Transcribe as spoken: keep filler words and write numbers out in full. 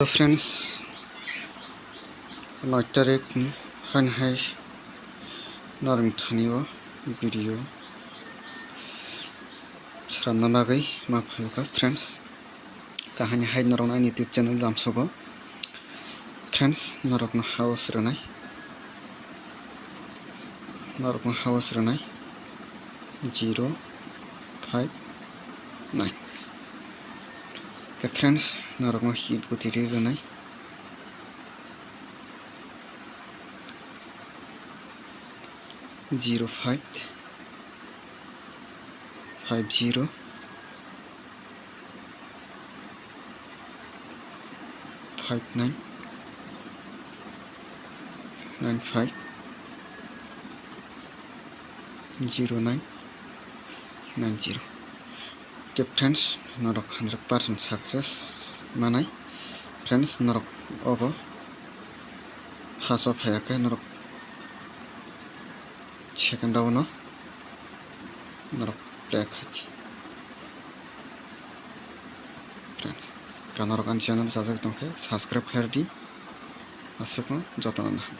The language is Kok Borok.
Friends, noi tarik ni haini hai norokni thani o video swnamna bagwi ma phaikha friends. Kahani hai norokno ani YouTube channel lamsogo. Friends, norokno house rwnai. Norokno house rwnai zero five nine. Ke friends, norokno hit gutiri rwnai zero five five zero five nine nine five zero nine nine zero. Ke friends, norok hundred percent success manai. Friends, norok obo first o phaiya khe norok second round o norok play khaidi. Friends, ka norok ani channel chajak tongkhe subscribe khairdi. Aswkno jotono naham.